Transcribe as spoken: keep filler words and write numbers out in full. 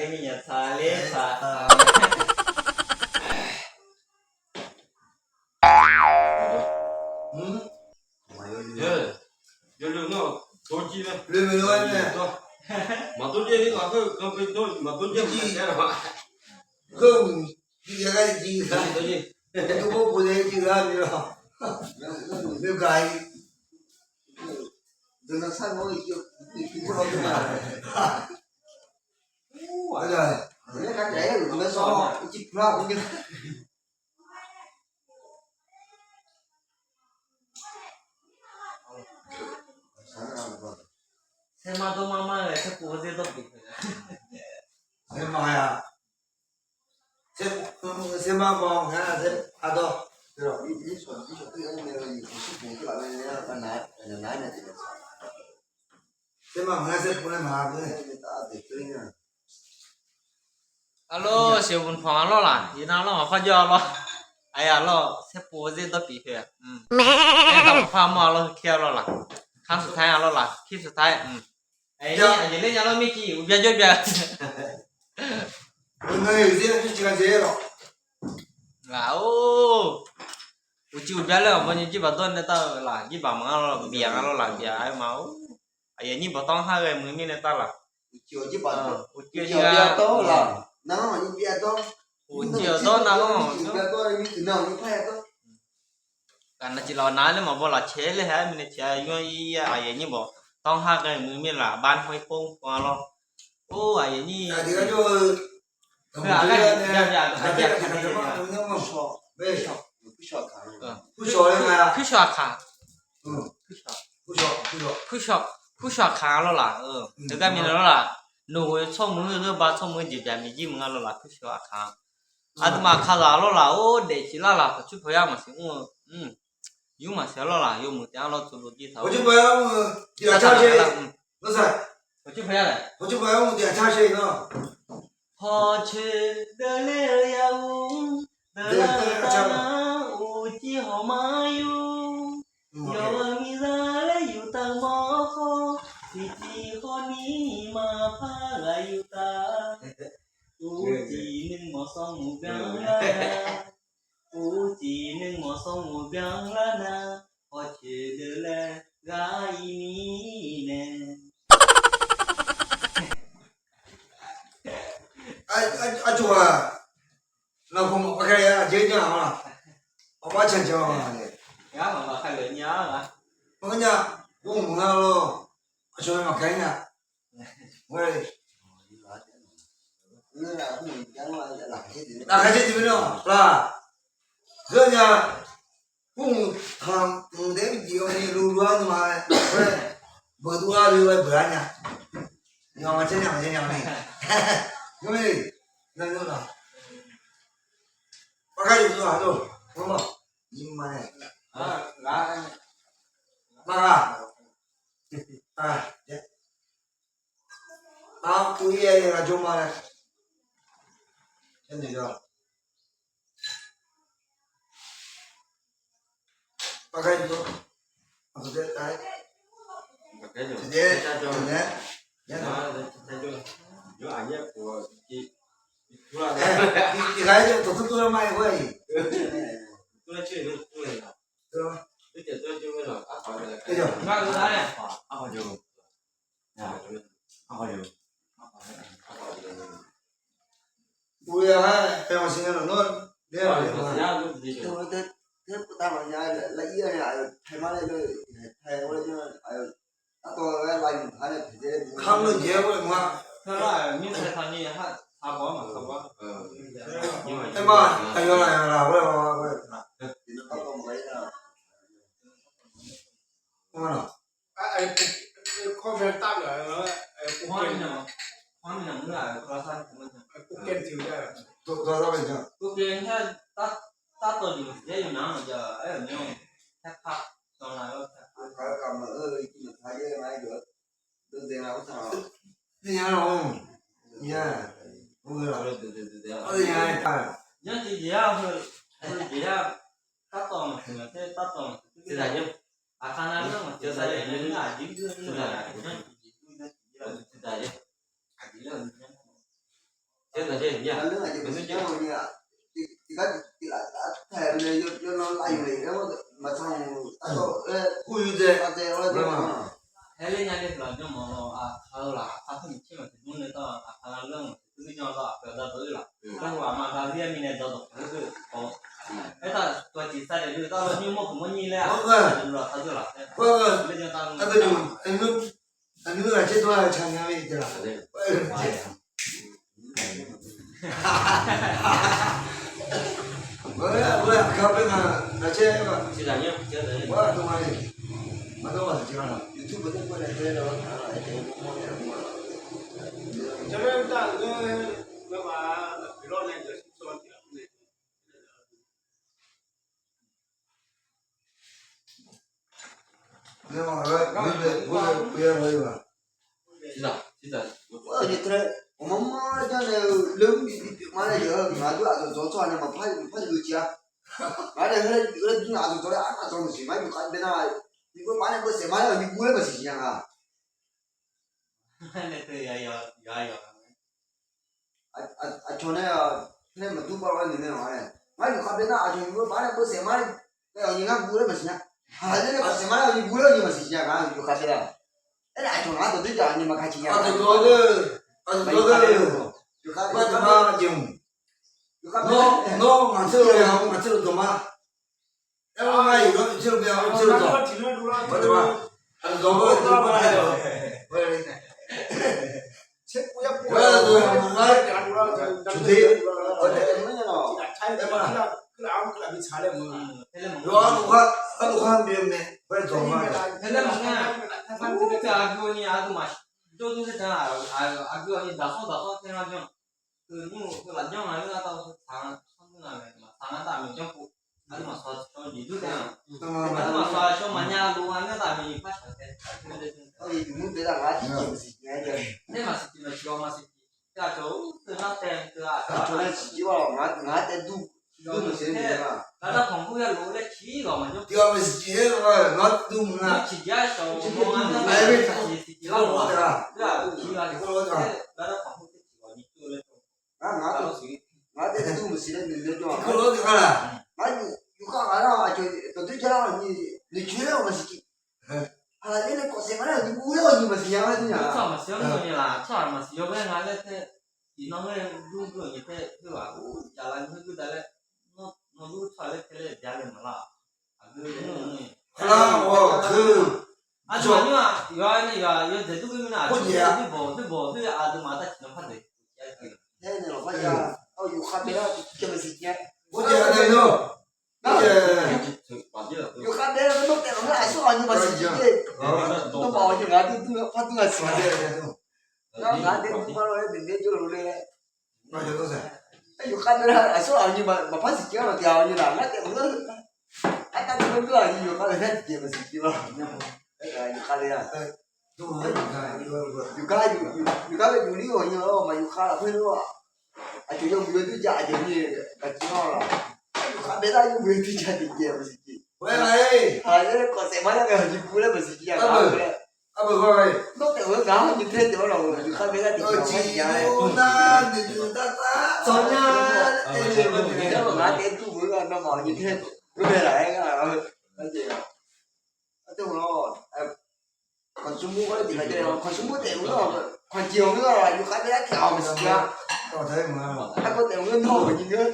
Nya tsaq ler tsaq. Saermar dawr mar mar-aer saerpov-aer dzer dawr pyeuf-eu. Saermar ya. Saermar mawf nga saerpov dawr. Arlawr, siqbuq panq arlawr laq, iqnan arlawr maqpar jawr arlawr. Aqyawf arlawr saerpov-aer dzer dawr pyeuf-eu. Aertaq maqpar mawr arlawr, heu kaer arlawr laq. ครั้งสุดท้าย arlawr laq, คลิปสุดท้าย. Aqyawf ler nya lawr, mirciv uqbya jawr bya. Laq-or, uqcif uqbya laer aqbawr nyi jirbaq dawr nae taf-eu laq, jirbaq maqngar lawr, bif-a ngar lawr laq, bif-a aer ma-or. Aqyawf nyir bawqtawr har ghae muiq mirnae taf laq. Uqcif uqcif-awr dawr nar-anr, Gaqnav cif lawq nar laer maqbaw laf caer laer hae-aer mirnae tiq-a yur-anr ir-a, aqyawf nyir bawqtawr har ghae muiq mir laf, บ้านห้วยโป่ง pov-a lawr. Or, aqyawf nyir พุทธศาสนา Puirshawq Aqkaq. Puirshawq Aqkaq lawr laq. Teugar mirnae lawr laq. Noeqghoe tsawrmeuq-anr gheurba tsawrmeuq-anr jeqbyaq miqjir meuq nga lawr laq, Puirshawq Aqkaq. Aqduimaf kalizaq lawr laq, or, daef ciqlar laq, pawqtsuir pawqya maqsiq mr-eu. Yur maqsiq lawr laq, yawmuiq taef-anr lawr tsovdov jir taq-or. Pawqtsuir pawqya laer, pawqtsuir pawqya laer. Hawcoeq deuq laer-eu ya-ur, deuq lar-eu tavnar, uqcif hawq ma yur. Yawqha miqzaq laer yuf taq mawr khawf, tiqcif khawf ni maqpar ghaq yuf taq. Uqcif nuimawf sanr mq byan lar nar, uqcif nuimawf sanr mq byan lar nar, hawcoeq deuq laer ghaq ir mirnae. Aqcawq-aq, lafkhoq maqpar kar-a, aqjeq nya-a, maqpar cancan-a. Ngar maqpar kar-a nya-a. Maqpar nya, ghawqmya lawr. Aqcawq-aer maqkar nya. Laqkhaq caer tiq mirnae laq, zeur nya. Mrmq tanq mq daef-aer jeq-awr ni luvluv-ar nuima-aer, beuq dovlar-eu-aer beuq-ar nya. Nya maqcaer nya maqcaer nya ni. Ngar, ngar, ngar, pargar yuf dov-aq dov. Ngar ma, ngar ma nae, mar ghaq, aq, aq, uv-ir-a, aqjawr ma nae, pargar yuf dov. Aqleuq aqjeq maqsiq nya-a. Tiqgar tiqlaf tae-eu nae yawlanr lav yuf le-aer maqtsanr-eu. Artawv-aer kur yur dzae. Haer ler nya le laf janr mawf-awr, aqkaq-eu laf aqkaq teu miqtser maqsiq dmr nae tawr aqkaq lar-eu maqsiq teu janr-awr aqpoeq-a dawq-ir laf. Tawr-eu aqma ghaq zir-aer mirnae dawqdawq paq-aer deuq-awr. Aertaq dawqciq sar daef dui tawr-eu nymr mawr keuq mawr nyir laer-aq, laf taq deuq laf tae. Aqdui nymr ghaq caer dawr-aer ca nya-a jeq laf. Aqmar janr nae-eu leumr bipyeuf ma laer yawqha-eu ngaq dur aqdzawq dzawq-awr tsawrhaq nae maqpar maqpar yawjeq-a. Ngaq nae heu laer dur nar aqdzawq dzawq laer arnavdzawq maqsiq ma yawkhav bae nar. Nyiq gov paf nae beusaef ma laer nyiq guv laer maqsiq siq nya nga. Aqcawq nae nae maqdur bar-awr nae nae-a nae, ngar yawkhav bae nar aqcawq nyiq gov paf nae beusaef ma laer, ngar guv laer maqsiq nya. Haq laer nae khawf saef ma laer nyiq guv laer nyiq maqsiq siq nya nga yawkhav bae nar. Aernae aqcawq ngar dawqdoer jaq nyiq maqka ciq nya. Nawr ngaq tser-eu ya ngaq tser-eu dawq ma. Aer-awr ngar iq lawr tser-eu ya tser-eu dawq. Aqdui maqsaq aqcawq jeq dur tae-a. Aqdui maqsaq aqcawq maqnya luf nga nar taf miqpar shaq tae. Nae maqsiq tiq maqsiq-awr maqsiq tiq. Aqcawq-anr teu nar tae teu-a. Aqcawq nae siqjir-awr ngaq tae dur. Dur maqsiq-a. Lavdar panqbur ya lof-aer laer ciq ghawq maqjawr. Tiq ghawq maqsiq tiq-aer ghawq-aer ngar dur mq nga. Tiq jar shawq-eu mawr-a nar maqsiq tiq lar-awq. Lavdar panqbur teu tiq ghawq nyiq tov laer tov. Ngar, ngar tae dur maqsiq laer noeq jawr-a. Ngar yufkhav ghaq nar aqcawq dawqdoer jar lar-awq ni noeqcoer laer-awq maqsiq tiq. Aqlaf ler nae kawf saef ma laer-awq ni guv laer-awq ni maqsiq nya laer dur nya. Tsawrhaq maqsiq-awr nar ni laf tsawrhaq maqsiq yawbae nga laer tae. Iqnan laer dur dur-awq ni tae khoerghaq ur caf la ni khoer dur da laer. Nawr dur tsawrhaq laer tae laer bya le maqlar-aq. Aqgeu aqgeu aqdui maqnymr-aq yawqha nae yawqha yawdzaeq dur geur mirnae aqdui bawq dur bawq dur aqdui maqtav ciq nan par dzaeq. Aernae lawqpar ya-a yufkhav bae nar tiqkhaeq maqsiq nya. Yufkhav bae nar nawr taef-awr nar aqsur ghaq ni maqsiq tiq-aer. Nawmaf ghawqni ngaq dur dur par dur-a siq. Nar ngaq tae dur par lof-aer daeqnaeq jawr lof le laer. Yufkhav bae nar aqsur ghaq ni maqpar siq tiq-aer maqtaef-awq ni laf ngar taef-awr nar. Artav dur dur-aq ni yufkhav bae nar tiqjeq maqsiq tiq lawr. Yufkhav bae-a. Yufkhav, yufkhav bae yuflir ghawqni-awr maq yufkhav lafkhoer nar-aq. Aqcawq yawmuiq yawdui ja aqjeq ni gaqjir nar-awq laf. Yufkhav bae nar yawmuiq yawdui ja tiqjeq maqsiq tiq. Aqlaer kawf saef ma nar ngae hawqni guv laer maqsiq tiq-a. Nawr taef-awr ngaq hawqni tae taef-awr laf-euq yufkhav bae nar tiqjeq maqsiq tiq-a. Ngaq tae dur meuq-eu nawmaf hawqni tae dur bae laf-aer nga. Kawqsmr, kawqsmr taef-awr nar kawqjeq-awq ngeur-awq yufkhav bae nar tiq ghaq-awq maqsiq tiq-a. Arkawv taef-awr ngeur nawr hawqni ngeur.